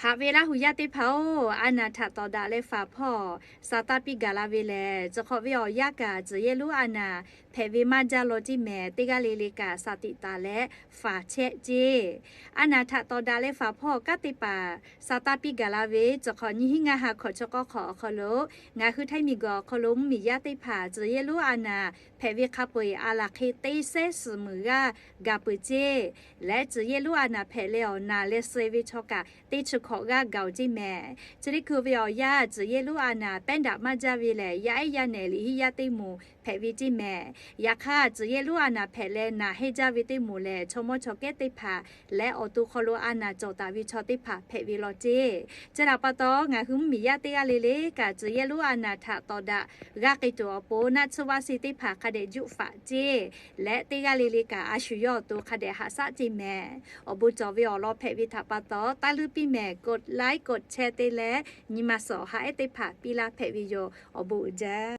Haꞈ ve Laˇ hu yaˇ teˇ hpaˍ-oˬ, a naˬ htaꞈ tawˍ daꞈ leh faˍ hpawˇ sa taˇ piˇ gaˬ la ve lehˬ, chi hk'awꞈ ve awˬ yanˇ kaꞈ tcuhˬ yehˇ lonˉ a naˬ hpehꞈ ve maˇ jaˇ law ceˇ mehˍ. Teˇ g'aˇ le le kaꞈ sa tiꞈ taˍ leh faˍ chehˇ ceˇ. A naˬ htaꞈ tawˍ daꞈ leh faˍ hpawˇ kanˉ teˇ hpaˍ sa taˇ piˇ gaˬ la ve, chi hk'awꞈ nyiˇ hinˉ ngaˇ ha hkawꞈ chi k'awˇ hk'awꞈ awˬ hk'aw lo ngaˬ hui Htaiˇ miˬguiˬ awˬ hk'aw lo mvuhˇmiˬ yaˇ teˇ hpaˍ tcuhˬ yehˇ lonˉ a naˬ hpehꞈ ve hk'a peu-eˬ a laˬ hk'e teˇ sehˉ suhˍ muiˬ g'aˇ gaˬ peuˬ ceˇ. Leh tcuhˬ yehˇ lonˉ a naˬ hpehꞈ leh awˬ naˬ leh suh ve chaw kaꞈ teˇ chi hkawꞈ g'aˇ gaˬ-oˬ ceˇ mehˍ. Chi teˇ hkui ve awˬ yanˇ tcuhˬ yehˇ lonˉ a naˬ pehˉ daꞈ maˇ jaˇ ve lehˬ, yaˇ ehˉ yaˇ nehˬ liꞈ hiˉ yaˇ teˇ moˍ hpehꞈ ve ceˇ mehˍ. Yaꞈ hk'aˇ, tcuhˬ yehˇ lonˉ a naˬ hpehꞈ leh naˬ hehnˇ jaˇ ve teˇ moˍ lehˬ, chaw mawˇ chaw kehˉ teˇ hpaˍ leh awˬ to hk'aw lo a naˬ cawˬ taˍ ve chaw teˇ hpaˍ hpehꞈ ve law ceˇ. Chi htaꞈ pa taw, ngaˬ hui mvuhˇmiˬ yaˇ teˇ g'aˇ le le kaꞈ tcuhˬ yehˇ lonˉ a naˬ htaꞈ tawˍ daꞈ g'a k'ai tuˬ awˬ pon naˆ tsuhˇ vaˇ se teˇ hpaˍ hk'a dehꞈ juˆ faꞈ ceˇ. Leh teˇ g'aˇ le le kaꞈ a shu yawˇ awˬ to hk'a dehꞈ haꞈ shaˉ ceˇ mehˍ. Awˬ bon cawˬ ve awˬ lawn hpehꞈ ve htaꞈ pa taw, taˇ luˇ piˇ mehˍ. กดไลค์ กดแชร์ te leh nyi ma suhˍ awˬ ha ehˉ teˇ hpaˍ piˇ laˇ hpehꞈ ve yoˬ. Awˬ bon uiˍ jaˇ.